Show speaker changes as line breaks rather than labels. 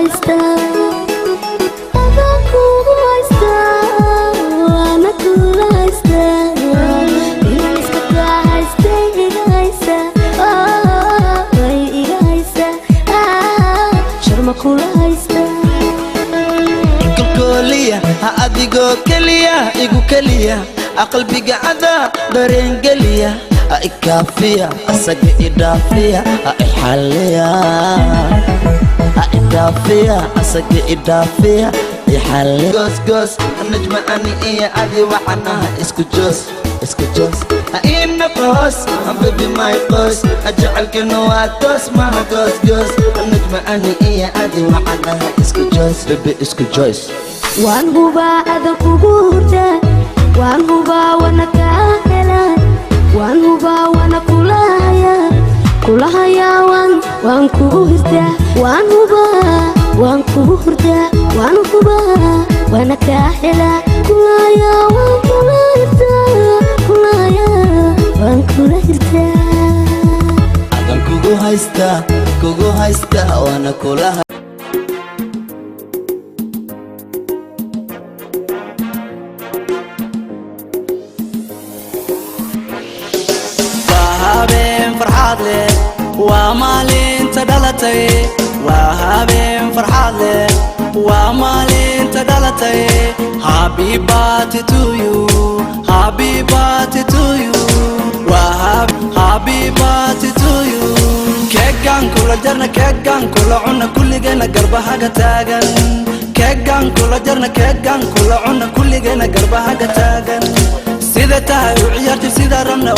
Haystaa, adaan kugu haystaa, waana kula haystaa. Inaan iska kaa haystay iga haysaa, way iga haysaa. Sharma kula haystaa.
Kalkooliya ha adigoo keliya igu keliya, qalbiga cadaa dareengeliya, ha ikaafiya, asaga idhaafiya, ha ixalliya, ha idhaafiya, asaga idhaafiya, ixalliya. Goosgoos najma, ani iyo adi waxanaha isku joos, isku joos. Ha ina qoos, baby, my qoos, jecelkana waa toos, maha goosgoos. Najma, ani iyo adi waxanaha isku joos, baby, isku joos.
Waan hubaa adan kugu hurdaa, waan hubaa wana kaa helaa, waan hubaa wana kula hayaa, kula hayaa. Waan kugu hirtaa, waan hubaa waan kugu hurdaa, waan hubaa wana kaa helaa, kula hayaa, waan kula hirtaa, kula hayaa, waan kula hirtaa.
Adan kugu haystaa, kugu haystaa, waana kula.
Waa habeen farxad leh, waa maalinta dhalatay. Waa habeen farxad leh, waa maalinta dhalatay. Happy birthday to you, happy birthday to you. Waa happy birthday to you. Keegan kula jarna, keegan kula cuna, kulligeena garbahaga taagan. Keegan kula jarna, keegan kula cuna, kulligeena garbahaga taagan. Sida tahay u ciyaartay, sida rabna.